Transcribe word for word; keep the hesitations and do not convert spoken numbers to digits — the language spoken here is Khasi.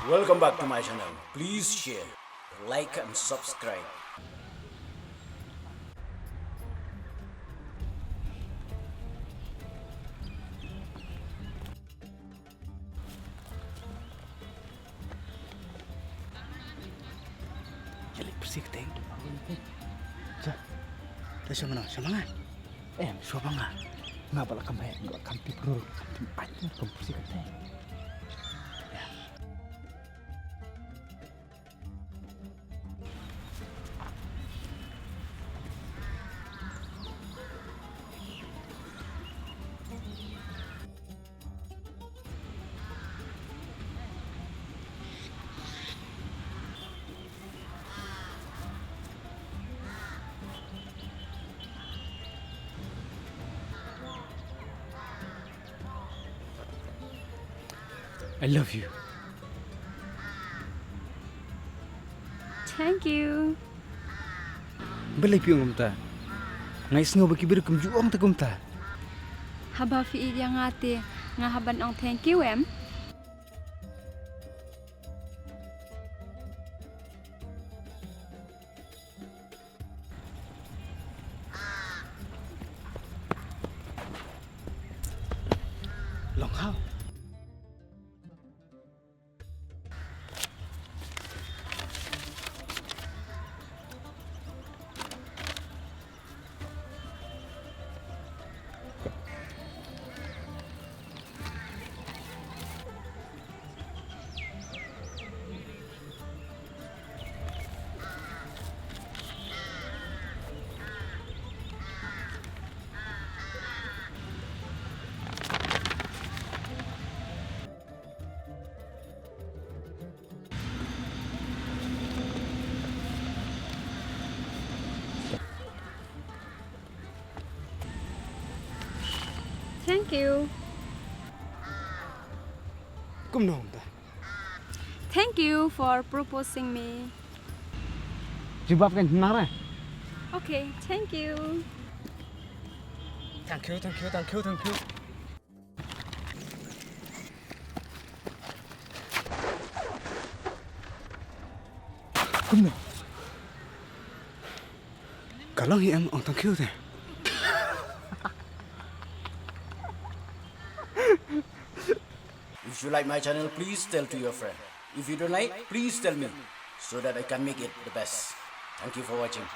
Welcome back to my channel. Please share, like and subscribe. Ïa leit pyrshah ka teng. Sa. Te sha mano, sha ma nga? Em, sha ma nga. Nga ba la kam heh, nga la kam tip rul, kam tip aiñ, kam pyrshah ka teng. I love you. Thank you. Balei phi ong kumta? Nga sngew ba ki briew kim ju ong te kumta. Haba phi ïeit ïa nga te nga hap ban ong thank you em? Long hau. Thank you. Kumno kumta? Thank you for proposing me. Jubab kan hnar eh? Okay, thank you. Thank you, thank you, thank you, thank you. Kumno? Ka long hi em ong thank you te. If you like my channel, please tell to your friend. If you don't like, please tell me so that I can make it the best. Thank you for watching.